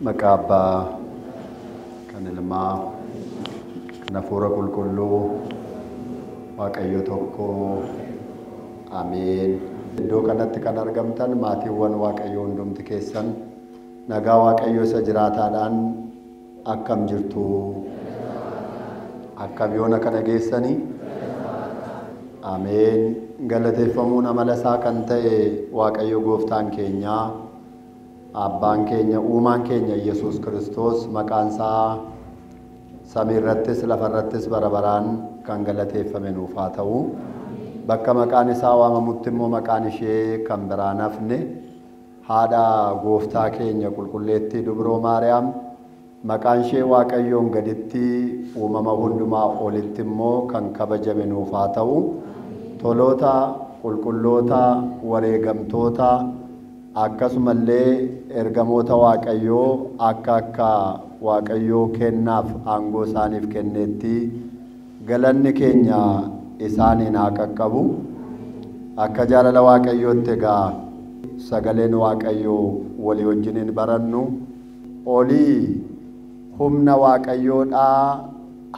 Maqaa Abbaa kan Ilmaa kan Hafuura Qulqulluu Waaqayyo tokko Ameen. Iddoo kanatti kan argamtan maatiiwwan Waaqayyoo hundumti keessan nagaa Waaqayyo isa jiraataadhaan akkam jirtu? Akkam yoona kana geessanii? Ameen. Galateeffamuun amala isaa kan ta'e Waaqayyo gooftaan keenyaa Abbaan keenya uumaan keenya Yesuus Kiristoos maqaan isaa samiirrattis lafarrattis bara baraan kan galateeffame nuuf haa ta'u. Bakka maqaan isaa waamamutti immoo maqaan ishee kan biraan hafne haadha gooftaa keenya qulqulleettii Dubroo Maariyaam maqaan ishee Waaqayyoon gaditti uumama hundumaa olitti immoo kan kabajame nuuf haa ta'u. Toloota, qulqulloota, wareegamtoota akkasumallee ergamoota Waaqayyoo akka akka Waaqayyoo kennaaf aangoo isaaniif kenneetti galanni keenya isaaniin haa qaqqabu. Akka jaalala Waaqayyootti egaa sagaleen Waaqayyoo walii wajjiniin barannu olii humna Waaqayyoodhaa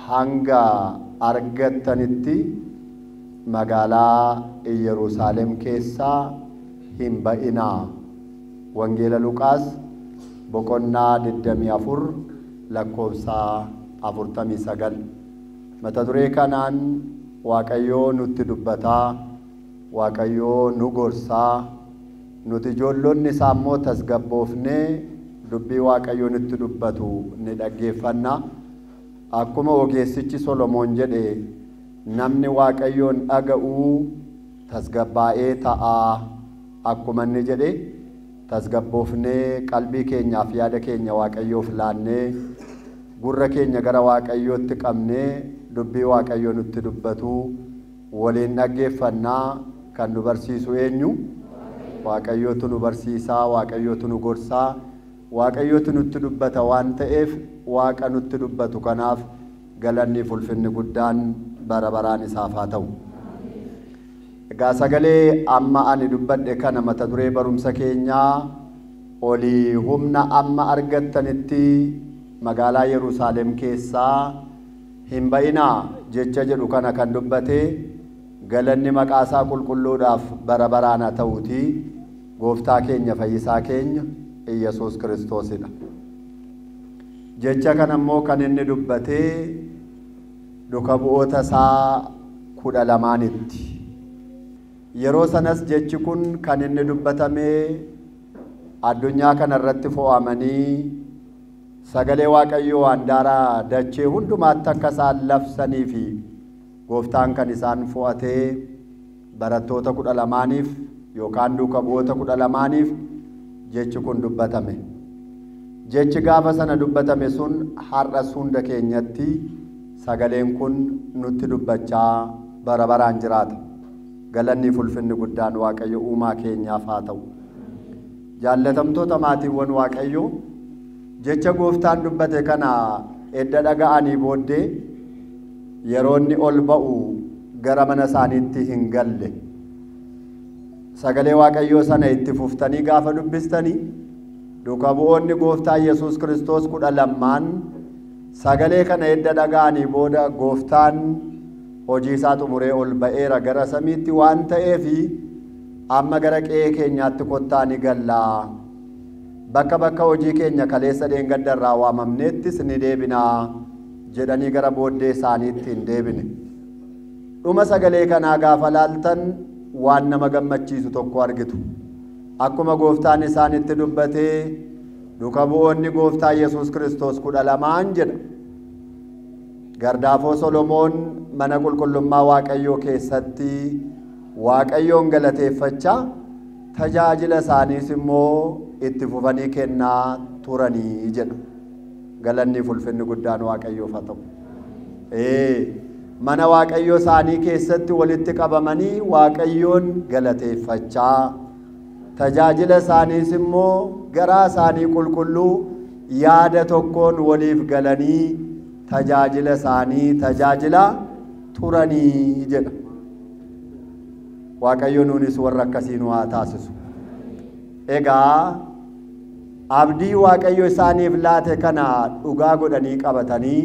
hanga argattanitti magaalaa Yerusaalem keessaa hin ba'inaa. Wangeela Luqaas boqonnaa 24 lakkoofsa 49. Mata duree kanaan Waaqayyoo nutti dubbataa, Waaqayyoo nu gorsaa, nuti ijoollonni isaa immoo tasgabboofnee dubbii Waaqayyoo nutti dubbatu ni dhaggeeffanna. Akkuma ogeessichi Solomoon jedhe namni Waaqayyoon dhaga'uu tasgabbaa'ee ta'aa akkuma inni jedhe tasgabboofnee qalbii keenyaaf yaada keenya Waaqayyoof laannee gurra keenya gara Waaqayyootti qabnee dubbii Waaqayyoo nutti dubbatu waliin dhaggeeffannaa. Kan nu barsiisu eenyu? Waaqayyootu nu barsiisaa, Waaqayyootu nu gorsaa, Waaqayyootu nutti dubbata waan ta'eef Waaqa nutti dubbatu kanaaf galanni ulfinni guddaan bara baraan isaaf haa ta'u. Egaa sagalee amma ani dubbadhe kana mata duree barumsa keenyaa olii humna amma argattanitti magaalaa Yerusaalem keessaa hin ba'inaa jecha jedhu kana kan dubbate galanni maqaa isaa qulqulluudhaaf bara baraan haa ta'uuti gooftaa keenya fayyisaa keenya Iyyasuus Kiristoosidha. Jecha kana immoo kan inni dubbate duuka bu'oota isaa 12tti. Yeroo sanas jechi kun kan inni dubbatame addunyaa kanarratti fo'amanii sagalee Waaqayyoo handaara dachee hundumaatti akka isaan labsanii fi gooftaan kan isaan fo'atee barattoota 12niif yookaan duuka bu'oota 12niif jechi kun dubbatame. Jechi gaafa sana dubbatame sun har'as hunda keenyatti sagaleen kun nutti dubbachaa bara baraan jiraata. Galanni ulfinni guddaan Waaqayyo uumaa keenyaaf haa ta'u. Jaallatamtoota maatiiwwan Waaqayyoo jecha gooftaan dubbate kana edda dhaga'anii booddee yeroo inni ol ba'u gara mana isaaniitti hin galle. Sagalee Waaqayyoo sana itti fuftanii gaafa dubbistanii duuka bu'oonni gooftaa Yesuus Kiristoos 12 sagalee kana edda dhaga'anii booda gooftaan hojii isaa xumuree ol ba'eera gara samiitti waan ta'eefi amma gara qe'ee keenyaatti kottaa ni gallaa. Bakka bakka hojii keenya kaleessa dheengaddarraa waamamneettis ni deebinaa jedhanii gara booddee isaaniitti hin deebine. Dhuma sagalee kanaa gaafa laaltan waan nama gammachiisu tokko argitu. Akkuma gooftaan isaanitti dubbatee duuka bu'oonni gooftaa Yesuus Kiristoos 12 jedha. Gardaafoo Solomoon mana qulqullummaa Waaqayyoo keessatti Waaqayyoon galateeffachaa tajaajila isaaniis immoo itti fufanii kennaa turanii jedha. Galanni ulfinni guddaan Waaqayyoof haa ta'u. Mana Waaqayyoo isaanii keessatti walitti qabamanii Waaqayyoon galateeffachaa tajaajila isaaniis immoo garaa isaanii qulqulluu yaada tokkoon waliif galanii tajaajila isaanii tajaajila turanii jedha. Waaqayyo nuunis warra akkasii nu haa taasisu. Egaa Abdii Waaqayyo isaaniif laate kana dhugaa godhanii qabatanii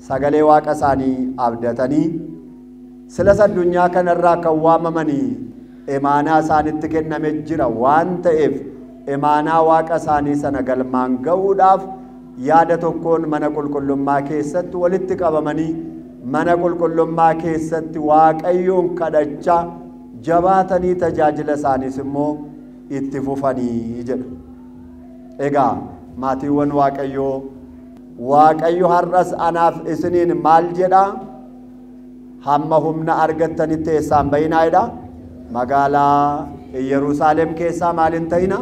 sagalee Waaqa isaanii abdatanii silas addunyaa kanarraa kan waamamanii imaanaa isaanitti kenname jira waan ta'eef imaanaa Waaqa isaanii sana galmaan ga'uudhaaf yaada tokkoon mana qulqullummaa keessatti walitti qabamanii mana qulqullummaa keessatti Waaqayyoon kadhachaa jabaatanii tajaajila isaaniis immoo itti fufanii jedha. Egaa maatiiwwan Waaqayyoo, Waaqayyo har'as anaaf isiniin maal jedha? Hamma humna argattanitti eessaan bayinaa jedha? Magaalaa Yerusaalem keessaa maal hin ta'ina?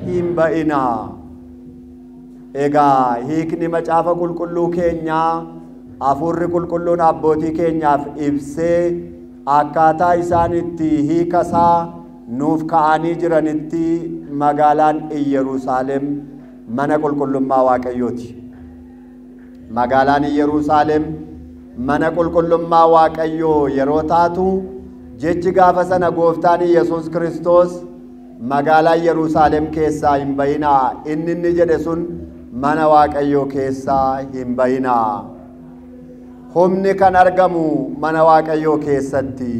Hin ba'inaa. Egaa hiikni macaafa qulqulluu keenyaa hafuurri qulqulluun abbootii keenyaaf ibsee akkaataa isaan itti hiikasaa nuuf ka'anii jiranitti magaalaan Yerusaalem mana qulqullummaa Waaqayyooti. Magaalaan Yerusaalem mana qulqullummaa Waaqayyoo yeroo taatu jechi gaafa sana gooftaan Yesuus Kiristoos magaalaa Yerusaalem keessaa hin bayinaa inni jedhe sun mana Waaqayyoo keessaa hin bayinaa. Humni kan argamu mana Waaqayyoo keessatti,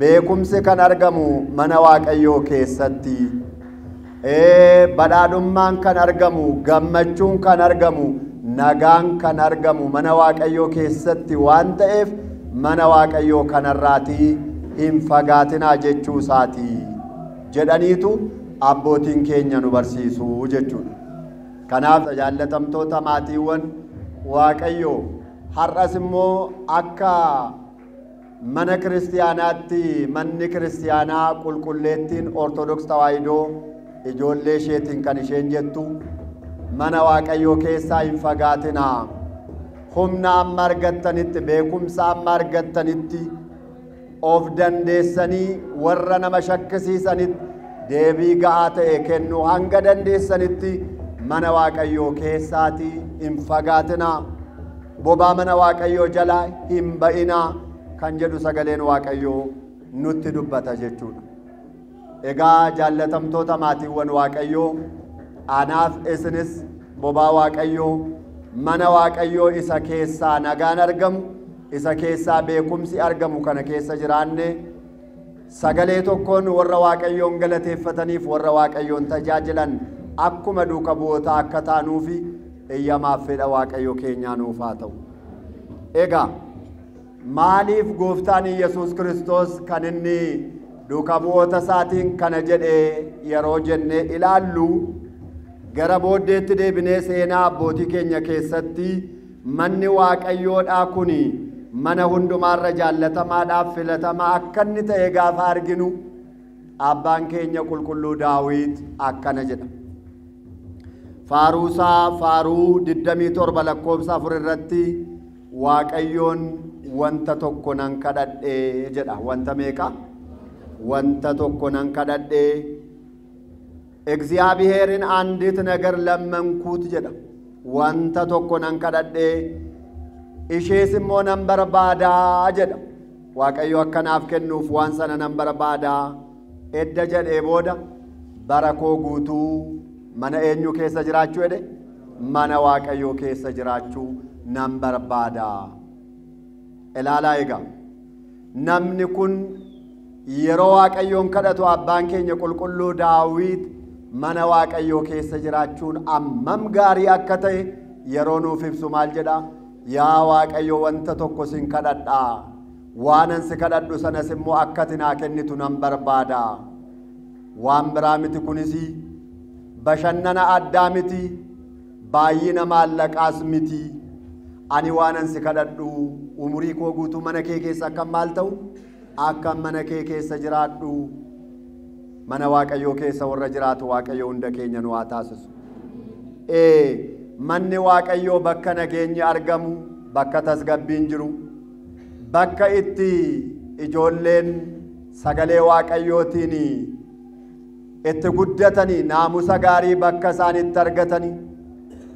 beekumsi kan argamu mana Waaqayyoo keessatti, badhaadhummaan kan argamu, gammachuun kan argamu, nagaan kan argamu mana Waaqayyoo keessatti waan ta'eef mana Waaqayyoo kanarraatii hin fagaatinaa jechuu isaatii jedhaniitu abbootiin keenya nu barsiisu jechuudha. Kanaaf jaallatamtoota maatiiwwan Waaqayyoo har'as immoo akka mana kiristiyaanaatti manni kiristiyaanaa qulqulleettiin Ortodoks Tawaahidoo ijoollee isheetiin kan isheen jettu mana Waaqayyoo keessaa hin fagaatinaa. Humna amma argattanitti, beekumsa amma argattanitti of dandeessanii warra nama shakkisiisanitti deebii ga'aa ta'e kennuu hanga dandeessanitti mana Waaqayyoo keessaatii hin fagaatinaa. Bobaa mana Waaqayyoo jalaa hin ba'inaa kan jedhu sagaleen Waaqayyoo nutti dubbata jechuudha. Egaa jaallatamtoota maatiiwwan Waaqayyoo, anaaf isinis bobaa Waaqayyoo mana Waaqayyoo isa keessaa nagaan argamu, isa keessaa beekumsi argamu kana keessa jiraanne sagalee tokkoon warra Waaqayyoon galateeffataniif warra Waaqayyoon tajaajilan akkuma duuka bu'oota akka taanuufi eeyyamaaf fedha Waaqayyoo keenyaa nuuf haa ta'u. Egaa maaliif gooftaan Yesuus Kiristoos kan inni duuka bu'oota isaatiin kana jedhee yeroo jennee ilaallu gara booddeetti deebinee seenaa abbootii keenya keessatti manni Waaqayyoodhaa kuni mana hundumaarra jaallatamaadhaaf filatamaa akka inni ta'e gaafa arginu abbaan keenya qulqulluu Daawit akkana jedha. Faaruusaa faaruu 27 lakkoofsa 4 irratti Waaqayyoon wanta tokko nan kadhadhee jedha. Wanta meeqa? Wanta tokko nan kadhadhee. እግዚአብሔርን አንዲት ነገር ለመንኩት jedha. Wanta tokko nan kadhadhee ishees immoo nan barbaadaa jedha. Waaqayyo akkanaaf kennuuf waan sana nan barbaadaa edda jedhee booda bara koo guutuu mana eenyu keessa jiraachuu jedhe? Mana Waaqayyoo keessa jiraachuu nan barbaadaa. Ilaalaa egaa namni kun yeroo Waaqayyoon kadhatu abbaan keenya qulqulluu Daawit mana Waaqayyoo keessa jiraachuun ammam gaarii akka ta'e yeroo nuuf ibsu maal jedha? Yaa Waaqayyo wanta tokko sin kadhadhaa, waanan si kadhadhu sanas immoo akka ati naa kennitu nan barbaada. Waan biraa miti kunis bashannana addaa miti, baay'ina maallaqaas miti. Ani waanan si kadhadhu umurii koo guutuu mana kee keessa akkam maal ta'u? Akka mana kee keessa jiraadhu. Mana Waaqayyoo keessa warra jiraatu Waaqayyo hunda keenya nu haa taasisu. Manni Waaqayyoo bakka nageenyi argamu, bakka tasgabbiin jiru, bakka itti ijoolleen sagalee Waaqayyootiin itti guddatanii naamusa gaarii bakka isaan itti argatanii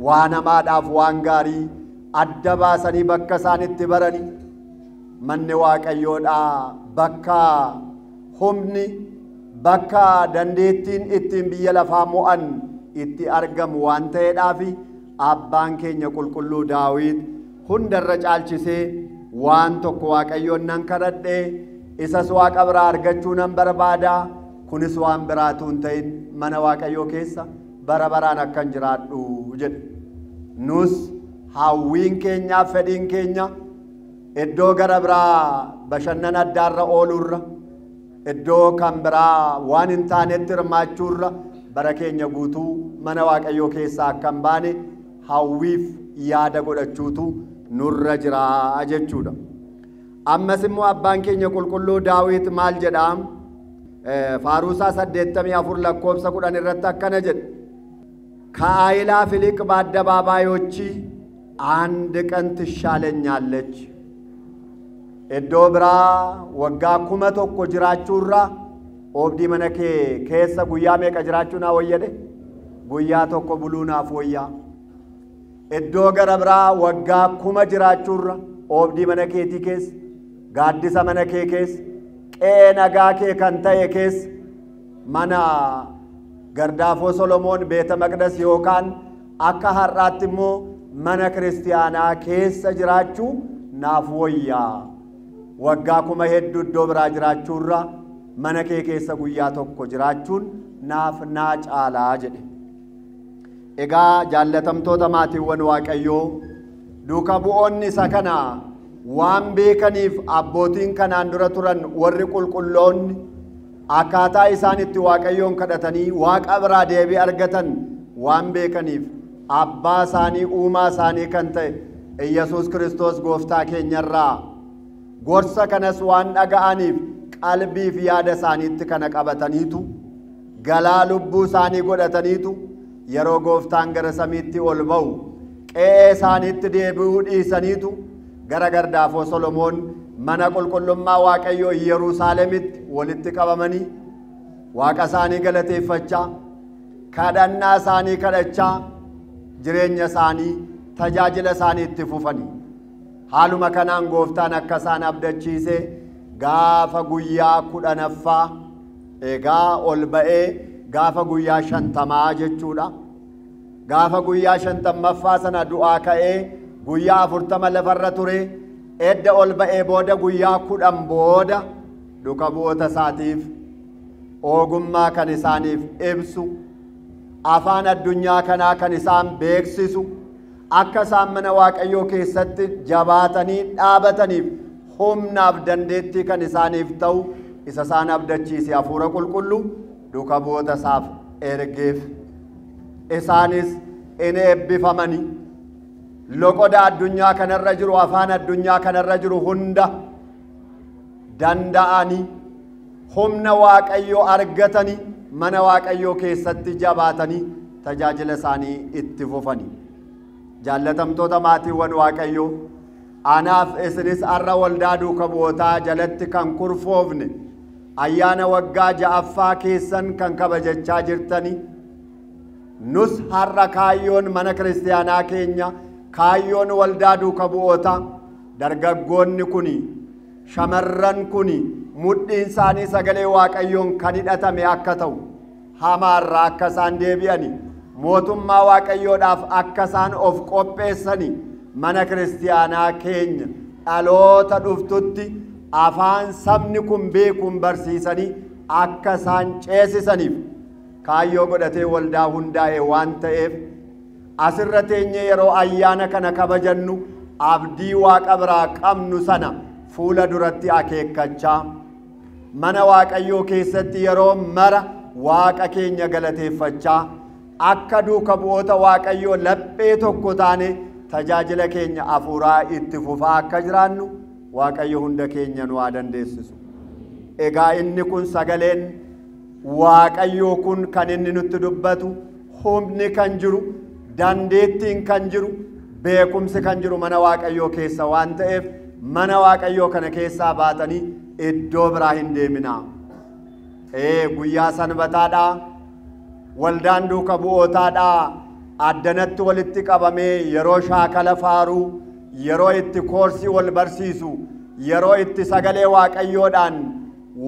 waan hamaadhaaf waan gaarii adda baasanii bakka isaan itti baranii manni Waaqayyoodhaa bakka humni, bakka dandeettiin ittiin biyya lafaa mo'an itti argamu waan ta'eedhaaf abbaan keenya qulqulluu Daawit hundarra caalchisee waan tokko Waaqayyoon nan kadhadhe, isas Waaqa biraa argachuu nan barbaada, kunis waan biraatu hin ta'in mana Waaqayyoo keessa bara baraan akkan jiraadhu jedhe. Nus hawwiin keenyaaf fedhiin keenya iddoo gara biraa bashannana addaarra ooluurra, iddoo kan biraa waan hin taanetti hirmaachuurra bara keenya guutuu mana Waaqayyoo keessaa akka hin baane hawwiif yaada godhachuutu nurra jira jechuudha. Ammas immoo abbaan keenya qulqulluu Daawit maal jedhaa? Faaruusaa 84 lakkoofsa 10 irratti akkana jedhe. ከአእላፍ ይልቅ በአደባባዮች አንድ ቀን ትሻለኛለች። Iddoo biraa waggaa 1000 jiraachuurra oobdii mana kee keessa guyyaa meeqa jiraachuu naa wayyade? Guyyaa tokko buluu naaf wayyaa. Iddoo gara biraa waggaa 1000 jiraachuurra oobdii mana keetii keessa, gaaddisa mana kee keessa, qe'ee nagaa kee kan ta'e keessa, mana gardaafoo Solomoon beeta maqdas yookaan akka har'aatti immoo mana kiristiyaanaa keessa jiraachuu naaf wayyaa. Waggaa 1000 hedduu iddoo biraa jiraachuurra mana kee keessa guyyaa tokko jiraachuun naaf naa caalaa jedhe. Egaa jaallatamtoota maatiiwwan Waaqayyoo, duuka bu'oonni isa kana waan beekaniif abbootiin kanaan dura turan warri qulqulloonni akkaataa isaan itti Waaqayyoon kadhatanii Waaqa biraa deebii argatan waan beekaniif abbaa isaanii uumaa isaanii kan ta'e Iyyasuus Kiristoos gooftaa keenyarraa gorsa kanas waan dhaga'aniif qalbii fi yaada isaaniitti kana qabataniitu galaa lubbuu isaanii godhataniitu yeroo gooftaan gara samiitti ol ba'u qe'ee isaaniitti deebi'uu dhiisaniitu gara gardaafoo Solomoon mana qulqullummaa Waaqayyoo Yerusaalemitti walitti qabamanii Waaqa isaanii galateeffachaa, kadhannaa isaanii kadhachaa, jireenya isaanii tajaajila isaanii itti fufanii. Haaluma kanaan gooftaan akka isaan abdachiise gaafa guyyaa 10ffaa egaa ol ba'ee gaafa guyyaa 50 jechuudha. Gaafa guyyaa 50ffaa sana du'aa ka'ee guyyaa 40 lafarra ture. Edda ol ba'ee booda guyyaa 10 booda duuka bu'oota isaatiif ogummaa kan isaaniif ibsu, afaan addunyaa kanaa kan isaan beeksisu, akka isaan mana Waaqayyoo keessatti jabaatanii dhaabataniif humnaaf dandeettii kan isaaniif ta'u isa isaan abdachiise Hafuura Qulqulluu duuka bu'oota isaaf ergeef. Isaanis in eebbifamanii loqoda addunyaa kanarra jiru, afaan addunyaa kanarra jiru hunda danda'anii humna Waaqayyoo argatanii mana Waaqayyoo keessatti jabaatanii tajaajila isaanii itti fufanii. Jaallatamtoota maatiiwwan Waaqayyoo, anaaf isinis har'a waldaa duuka bu'ootaa jalatti kan kurfoofne ayyaana waggaa 6ffaa keessan kan kabajachaa jirtanii, nus har'a kaayyoon mana kiristiyaanaa keenya, kaayyoon waldaa duuka bu'ootaa, dargaggoonni kuni, shamarran kuni mudhiin isaanii sagalee Waaqayyoon kan hidhatame akka ta'u, hamaarraa akka isaan deebi'ani, mootummaa Waaqayyoodhaaf akka isaan of qopheessani, mana kiristiyaanaa keenya dhaloota dhuftutti afaan sabni kun beekuun barsiisanii akka isaan ceesisaniif kaayyoo godhatee waldaa hundaa'e waan ta'eef asirra teenyee yeroo ayyaana kana kabajannu abdii Waaqa biraa qabnu sana fuula duratti akeekkachaa mana Waaqayyoo keessatti yeroo mara Waaqa keenya galateeffachaa akka duuka bu'oota Waaqayyoo laphee tokko taane tajaajila keenya hafuuraa itti fufaa akka jiraannu Waaqayyo hunda keenya nu haa dandeessisu. Egaa inni kun sagaleen Waaqayyoo kun kan inni nutti dubbatu, humni kan jiru, dandeettiin kan jiru, beekumsi kan jiru mana Waaqayyoo keessa waan ta'eef mana Waaqayyoo kana keessaa baatanii iddoo biraa hin deeminaa. Guyyaa sanbataadhaa, waldaan duuka bu'ootaadhaa addanatti walitti qabamee yeroo shaakala faaruu, yeroo itti koorsii wal barsiisu, yeroo itti sagalee Waaqayyoodhaan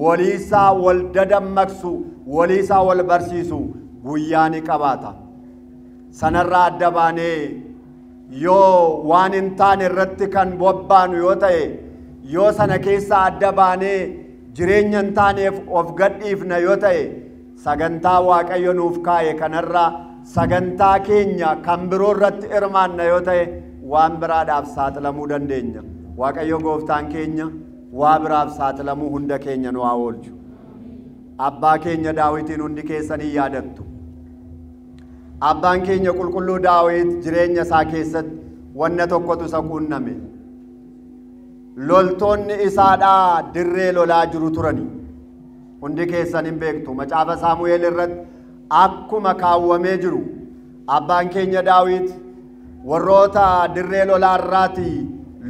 waliisaa wal dadammaqsu, waliisaa wal barsiisu guyyaa ni qabaata. Sanarraa adda baanee yoo waan hin taane irratti kan bobbaanu yoo ta'e, yoo sana keessaa adda baanee jireenya hin taaneef of gadhiifna yoo ta'e, sagantaa Waaqayyo nuuf kaa'e kanarraa sagantaa keenya kan biroo irratti hirmaanna yoo ta'e, waan biraadhaaf saaxilamuu dandeenya. Waaqayyo gooftaan keenya waa biraaf saaxilamuu hunda keenya nu haa oolchu. Abbaa keenya Daawitiin hundi keessanii yaadattu. Abbaan keenya qulqulluu Daawit jireenya isaa keessatti wanna tokkotu isa quunname. Loltoonni isaadhaa dirree lolaa jiru turani. Hundi keessan hin beektu. Macaafa Saamu'eel irratti akkuma kaawwamee jiru abbaan keenya Daawit warroota dirree lolaa irraatii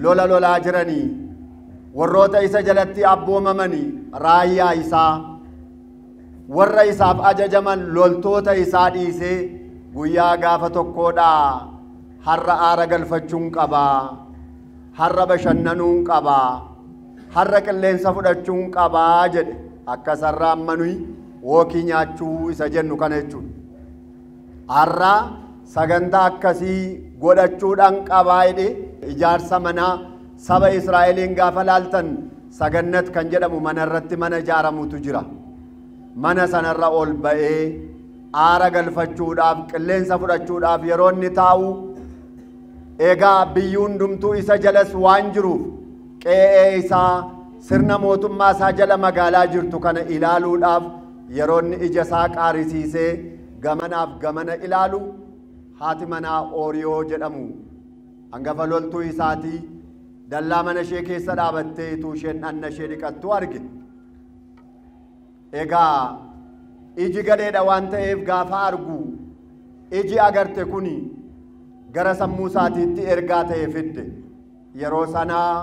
lola lolaa jiranii, warroota isa jalatti abboomamanii raayyaa isaa, warra isaaf ajajaman loltoota isaa dhiisee guyyaa gaafa tokkoodhaa har'a aara galfachuun qabaa, har'a bashannanuun qabaa, har'a qilleensa fudhachuun qabaa jedhe. Akka sarara ammanuyi wookii nyaachuu isa jennu kana jechuudha. Har'a sagantaa akkasii godhachuudhaan qabaa jedhe. Ijaarsa manaa saba Israa'eliin gaafa laaltan sagannat kan jedhamu mana irratti mana ijaaramutu jira. Mana sanarra ol ba'ee aara galfachuudhaaf qilleensa fudhachuudhaaf yeroo inni taa'u, egaa biyyi hundumtuu isa jalas waan jiruuf qe'ee isaa sirna mootummaa isaa jala magaalaa jirtu kana ilaaluudhaaf yeroo inni ija isaa qaarisiisee gamanaaf gamana ilaalu, haati manaa Ooriyoo jedhamu hangafa loltuu isaatii dallaa mana ishee keessa dhaabattee utuu isheen dhanna ishee dhiqattu arge. Egaa iji gadheedha waan ta'eef gaafa argu iji agarte kuni gara sammuu isaatiitti ergaa ta'e fidde. Yeroo sanaa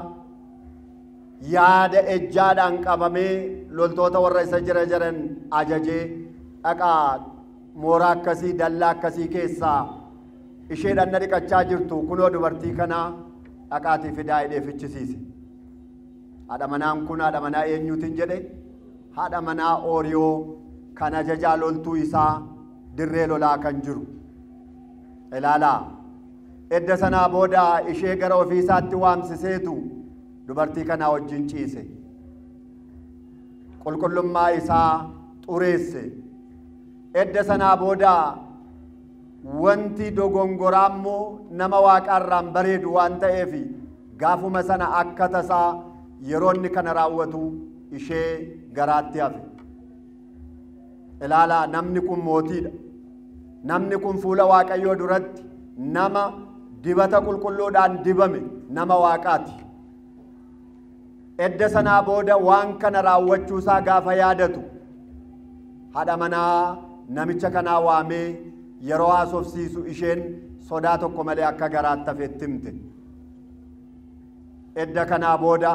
yaada ejjaadhaan qabamee loltoota warra isa jira jiran ajajee, dhaqaa mooraa akkasii dallaa akkasii keessaa ishee dhanna dhiqachaa jirtu kunoo dubartii kanaa dhaqaatii fidaa jedhee fichisiise. Haadha manaan kun haadha manaa eenyuutiin jedhe? Haadha manaa Ooriyoo kan ajajaa loltuu isaa dirree lolaa kan jiru. Ilaalaa, edda sanaa booda ishee gara ofii isaatti waamsiseetu dubartii kanaa wajjin ciise. Qulqullummaa isaa xureesse. Edda sanaa booda wanti dogongoraa immoo nama waaqaarraan bareedu waan ta'eef gaafuma sana akka tasaa yeroo inni kana raawwatu ishee garaatti hafe. Ilaalaa, namni kun mootiidha. Namni kun fuula Waaqayyoo duratti nama dibata qulqulluudhaan dibame, nama waaqaati. Edda sanaa booda waan kana raawwachuusaa gaafa yaadatu haadha manaa namicha kanaa waamee yeroo haasofsiisu isheen sodaa tokko malee akka garaatti hafetti himte. Edda kanaa booda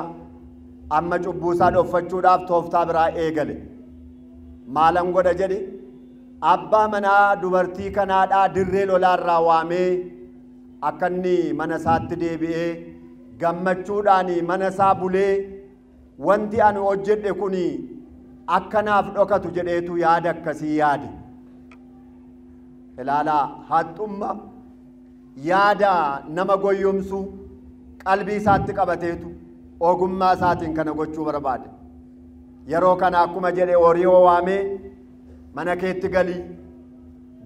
amma cubbuu isaa dhoffachuudhaaf tooftaa biraa eegale. Maalan godha jedhe? Abbaa manaa dubartii kanaadhaa dirree lolaarraa waamee akka inni mana isaatti deebi'ee gammachuudhaan mana isaa bulee wanti ani hojjedhe kun akkanaaf dhokatu jedheetu yaada akkasii yaade. Ilaalaa, haxxummaa yaada nama goyyomsuu qalbii isaatti qabateetu ogummaa isaatiin kana gochuu barbaade. Yeroo kana akkuma jedhe Ooriyoo waamee, mana keetti galii,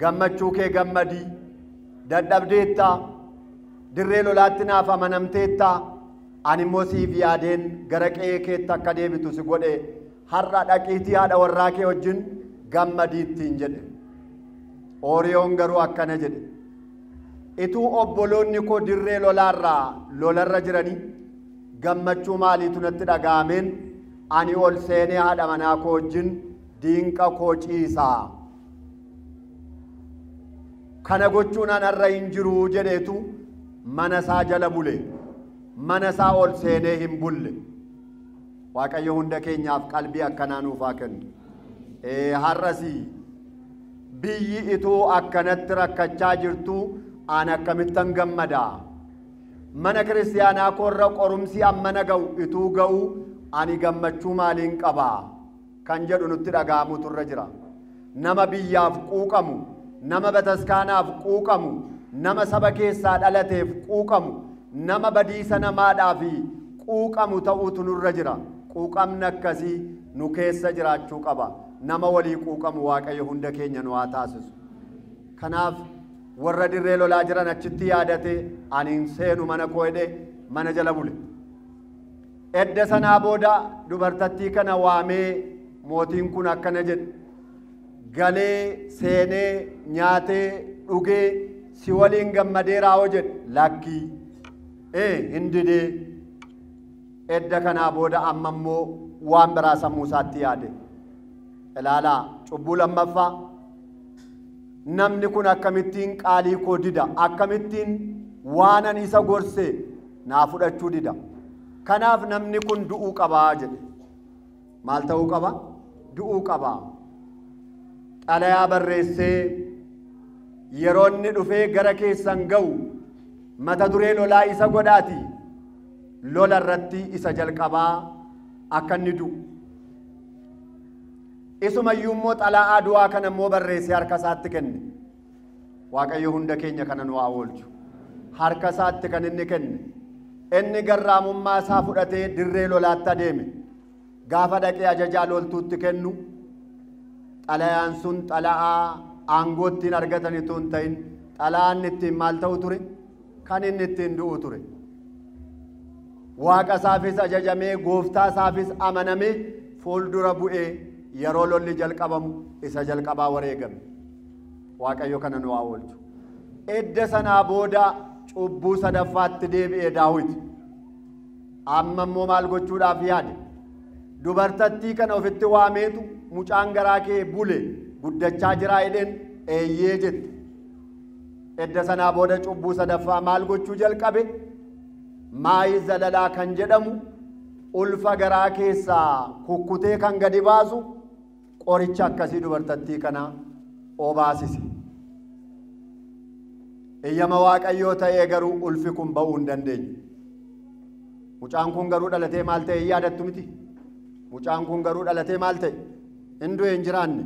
gammachuu kee gammadii, dadhabdeettaa, dirree lolaatti naaf amanamteettaa, ani immoo siif yaadeen gara qe'ee keetti akka deebitu si godhe, har'a dhaqiitii haadha warraa kee wajjin gammadii ittiin jedhe. Ooriyoon garuu akkana jedhe: ituu obboloonni koo dirree lolaarraa lolarra jiranii gammachuu maaliitu natti dhaga'ameen ani ol seenee haadha manaa koo wajjin diinqa koo ciisaa? Kana gochuun anarra hin jiru jedheetu mana isaa jala bule. Mana isaa ol seenee hin bulle. Waaqayyo hunda keenyaaf qalbii akkanaa nuuf haa kennu. Har'asii biyyi ituu akkanatti rakkachaa jirtu an akkamittan gammadaa? Mana kiristaanaa koorra qorumsi ammana ga'u ituu ga'u ani gammachuu maaliin qabaa? Kan jedhu nutti dhaga'amutu irra jira. Nama biyyaaf quuqamu, nama bataskaanaaf quuqamu, nama saba keessaa dhalateef quuqamu, nama badiisa namaadhaaf quuqamu ta'uutu nurra jira. Quuqamni akkasii nu keessa jiraachuu qaba. Nama walii quuqamu Waaqayyo hunda keenya nu haa taasisu. Kanaaf warra dirree lolaa jiran achitti yaadate ani hin seenu mana koo jedhee mana jala bule. Edda sanaa booda dubartattii kana waamee mootiin kun akkana jedhe. Galee seenee nyaatee dhugee si waliin gammadeeraa hoo jedhe. Lakkii. Hin didee. Edda kanaa booda amma immoo waan biraa sammuu isaatti yaade. Ilaalaa cubbuu lammaffaa. Namni kun akkamittiin qaalii koo dida, akkamittiin waanan isa gorse naa fudhachuu dida. Kanaaf namni kun du'uu qabaa jedhe. Maal ta'uu qaba? Du'uu qabaa. Xalayaa barreessee yeroo inni dhufee gara keessan ga'u mata duree lolaa isa godhaati. Lola irratti isa jalqabaa akka inni du'u. Isumayyuu immoo xalayaa du'aa kana immoo barreessee harka isaatti kenne. Waaqayyo hunda keenya kana nu haa oolchu. Harka isaatti kan inni kenne. Inni garraamummaa isaa fudhatee dirree lolaatti adeeme. Gaafa dhaqee ajajaa loltuutti kennu xalayaan sun xalayaa aangoo ittiin argatan itoo hin ta'in xalayaan ittiin maal ta'u ture? Kan inni ittiin du'u ture. Waaqa isaafis ajajamee gooftaa isaafis amanamee fuuldura bu'ee yeroo lolli jalqabamu isa jalqabaa wareegame. Waaqayyo kana nu haa oolchu. Edda sanaa booda cubbuu sadaffaatti deebi'ee Daawit. Amma immoo maal gochuudhaaf yaade? Dubartattii kana ofitti waameetu mucaan garaa kee bule guddachaa jiraa jedheen eeyyee jette. Edda sanaa booda cubbuu sadaffaa maal gochuu jalqabe? Maayi zalalaa kan jedhamu ulfa garaa keessaa kukkutee kan gadi baasu qoricha akkasii dubartattii kana obaasise. Eeyyama Waaqayyoo ta'ee garuu ulfi kun ba'uu hin dandeenye. Mucaan kun garuu dhalatee maal ta'e hin yaadattu miti? Mucaan kun garuu dhalatee maal ta'e? Hin du'e hin jiraanne.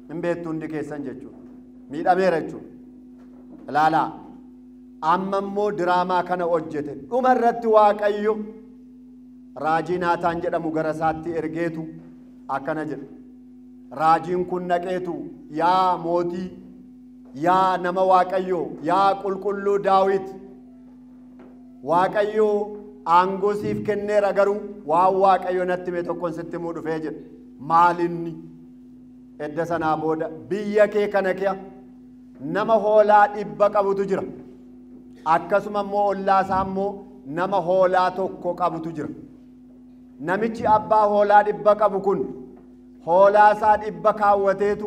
Hin beektu hundi keessan jechuudha. Miidhameera jechuudha. Ilaalaa. Amma immoo diraamaa kana hojjete. Dhuma irratti Waaqayyo raajii Naataan jedhamu gara isaatti ergeetu akkana jedhe. Raajiin kun naqeetu yaa mootii, yaa nama Waaqayyoo, yaa qulqulluu Daawit, Waaqayyo aangoo siif kenneera garuu waan Waaqayyo natti hime tokkoon sitti himuu dhufee jedhe. Maalinni? Edda sanaa booda biyya kee kana kee nama hoolaa 100 qabutu jira. Akkasuma immoo ollaa isaa immoo nama hoolaa 1 qabutu jira. Namichi abbaa hoolaa 100 qabu kun hoolaa isaa 100 kaawwateetu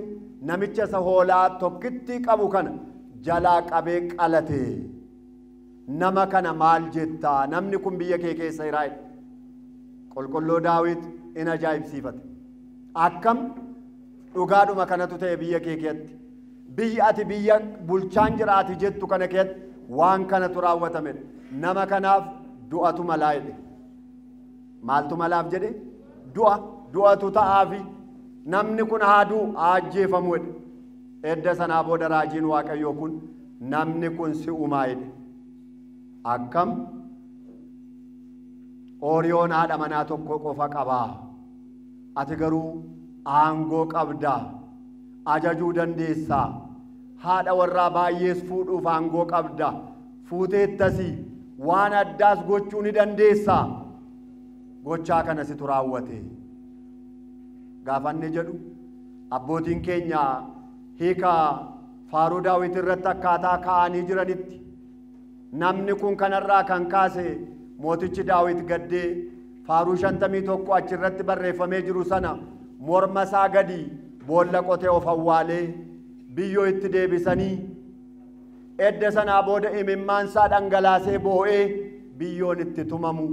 namicha isa hoolaa tokkitti qabu kana jalaa qabee qalate. Nama kana maal jettaa? Namni kun biyya kee keessa jiraa jedhe. Qulqulluu Daawit in ajaa'ibsiifate. Akkam dhugaadhuma kanatu ta'e biyya kee keessatti. Biyyi ati biyya bulchaan jiraati jettu kana keessatti waan kanatu raawwatame. Nama kanaaf du'atu malaa jedhe. Maaltu malaaf jedhe? Du'a. Du'atu ta'aafi namni kun haa du'u haa ajjeefamu jedhe. Edda sanaa booda raajiin Waaqayyoo kun namni kun si uumaa jedhe. Akkam Ooriyoon haadha manaa tokko qofa qabaa. Ati garuu aangoo qabdaa. Ajajuu dandeessaa. Haadha warraa baay'ees fuudhuuf aangoo qabda. Fuuteettasii waan addaas gochuu ni dandeessaa. Gochaa kana situ raawwate. Gaafanne jedhu abbootiin keenya hiika faaruu Daawit irratti akkaataa kaa'anii jiranitti namni kun kanarraa kan kaase mootichi Daawit gaddee faaruu 51 achirratti barreeffamee jiru sana morma isaa gadi boolla qotee of awwaalee biyyoo itti deebisanii edda sanaa booda imimmaan isaa dhangalaasee boo'ee biyyoon itti tumamu.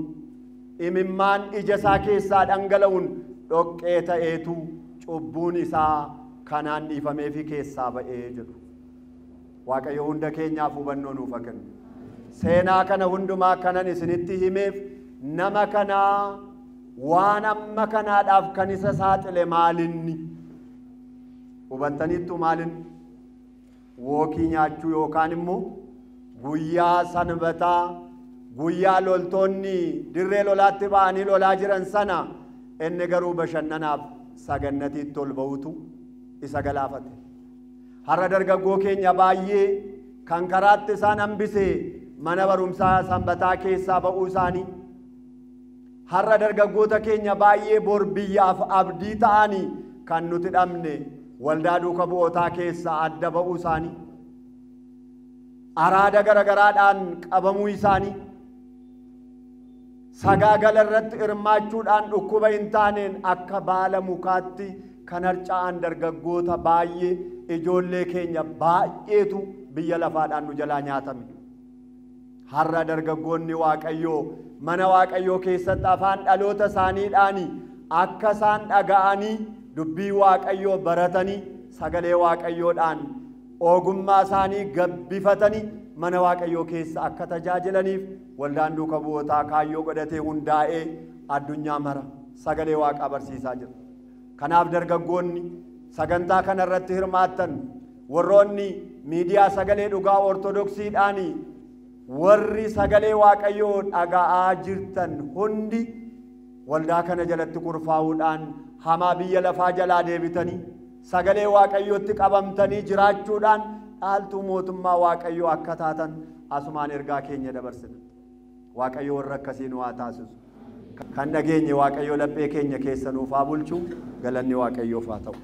Imimmaan ija isaa keessaa dhangala'uun dhoqqee ta'eetu cubbuun isaa kanaan dhiifameefi keessaa ba'ee jedhu. Waaqayyo hunda keenyaaf hubannoo nuuf haa kennu. Seenaa kana hundumaa kanan isinitti himeef nama kanaa waan amma kanaadhaaf kan isa saaxile maalinni? Hubattaniittu maalinni? Wookii nyaachuu yookaan immoo guyyaa sanbataa, guyyaa loltoonni dirree lolaatti ba'anii lolaa jiran sana, inni garuu bashannanaaf sagannatiitti ol ba'utu isa galaafate. Har'a dargaggoo keenya baay'ee kan karaatti isaan hambise mana barumsaa sanbataa keessaa ba'uu isaanii. Har'a dargaggoota keenya baay'ee bor biyyaaf abdii ta'anii kan nuti dhabne waldaa duuka bu'ootaa keessaa adda ba'uu isaanii. Araada garagaraadhaan qabamuu isaanii. Sagaagala irratti hirmaachuudhaan dhukkuba hin taaneen akka baala mukaatti kan harca'an dargaggoota baay'ee, ijoollee keenya baay'eetu biyya lafaadhaan nu jalaa nyaatame. Har'a dargaggoonni Waaqayyoo mana Waaqayyoo keessatti afaan dhaloota isaaniidhaan akka isaan dhaga'anii dubbii Waaqayyoo baratanii, sagalee Waaqayyoodhaan ogummaa isaanii gabbifatanii mana Waaqayyoo keessa akka tajaajilaniif waldaan duuka bu'ootaa kaayyoo godhatee hundaa'ee addunyaa mara sagalee Waaqaa barsiisaa jira. Kanaaf dargaggoonni sagantaa kana irratti hirmaattan, warroonni miidiyaa sagalee dhugaa Ortodoksiidhaan warri sagalee Waaqayyoo dhaga'aa jirtan hundi, waldaa kana jalatti kurfaa'uudhaan hamaa biyya lafaa jalaa deebitanii sagalee Waaqayyootti qabamtanii jiraachuudhaan dhaaltuu mootummaa Waaqayyoo akka taatan asumaan ergaa keenya dabarsina. Waaqayyo warra akkasii nu haa taasisu. Kan dhageenye Waaqayyo laphee keenya keessa nuuf haa bulchu. Galanni Waaqayyoof haa ta'u.